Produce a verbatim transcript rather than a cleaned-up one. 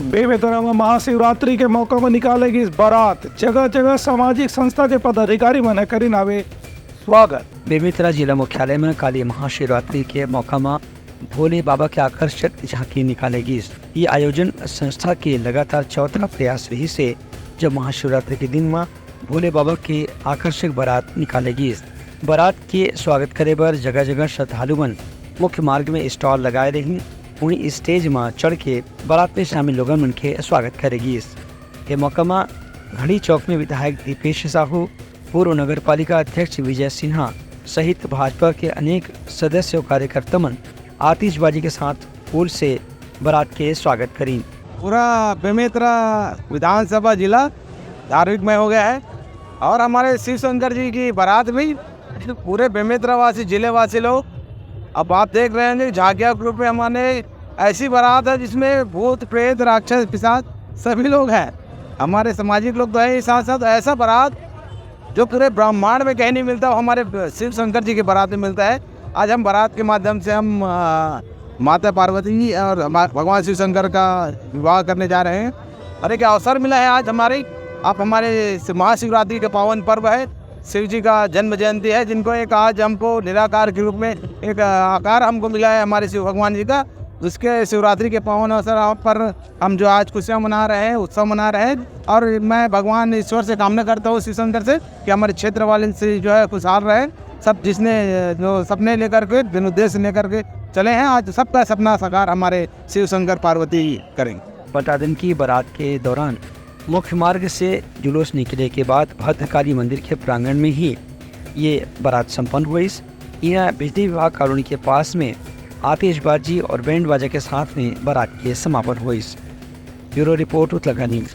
बेमेतरा म महाशिवरात्रि के मौका म निकाले गिस बारात, जगह-जगह सामाजिक संस्था के पदाधिकारी मन ह करिन हावे स्वागत। बेमेतरा जिला मुख्यालय म काली महाशिवरात्रि के मौका म भोले बाबा के आकर्षक झांकी निकाले गिस। ये आयोजन संस्था के लगातार चौथा प्रयास रहिस हे, जब महाशिवरात्रि के दिन म भोले बाबा के आकर्षक बारात निकाले गिस। बारात के स्वागत करे बर जगह-जगह श्रद्धालु मन मुख्य मार्ग में स्टॉल लगाए रहिन, वहीं स्टेज म चढ़ के बारात में शामिल लोगन मन के स्वागत करे गिस। ये मौका म घड़ी चौक में विधायक दीपेश साहू, पूर्व नगर पालिका अध्यक्ष विजय सिन्हा सहित भाजपा के अनेक सदस्य और कार्यकर्ता मन आतिशबाजी के साथ फूल से बारात के स्वागत करिन। पूरा बेमेतरा विधानसभा जिला धार्मिकमय हो गया है और हमारे शिव शंकर जी की बारात भी, पूरे बेमेतरा वासी, जिले वासी लोग, अब आप देख रहे होंगे झांकिया के रूप में हमारे ऐसी बारात है जिसमें भूत, प्रेत, राक्षस, पिशाच सभी लोग हैं। हमारे सामाजिक लोग तो हैं ही, साथ साथ ऐसा बारात जो पूरे ब्रह्मांड में कहीं नहीं मिलता, वो हमारे शिव शंकर जी की बारात में मिलता है। आज हम बारात के माध्यम से हम, अ, माता पार्वती और हमा-, भगवान शिव शंकर का विवाह करने जा रहे हैं और एक अवसर मिला है आज हमारे, आप हमारे महाशिवरात्रि का पावन पर्व है, शिव जी का जन्म जयंती है, जिनको एक आज हमको निराकार के रूप में एक, अ, आकार हमको मिला है हमारे शिव भगवान जी का। उसके शिवरात्रि के पावन अवसर पर हम जो आज खुशियाँ मना रहे हैं, उत्सव मना रहे हैं, और मैं भगवान ईश्वर से कामना करता हूँ, शिव शंकर से, कि हमारे क्षेत्र वाले से जो है खुशहाल रहे, सब जिसने जो सपने लेकर के, जिन उद्देश्य लेकर के चले हैं, आज सबका सपना साकार हमारे शिव शंकर पार्वती करेंगे। बता दें कि बारात के दौरान मुख्य मार्ग से जुलूस निकले के बाद भद्रकाली मंदिर के प्रांगण में ही ये बारात संपन्न हुई। यह बिजली विभाग कॉलोनी के पास में आतिशबाजी और बैंड बाजा के साथ में बारात के समापन हुई। Bureau report, Utlagarh news.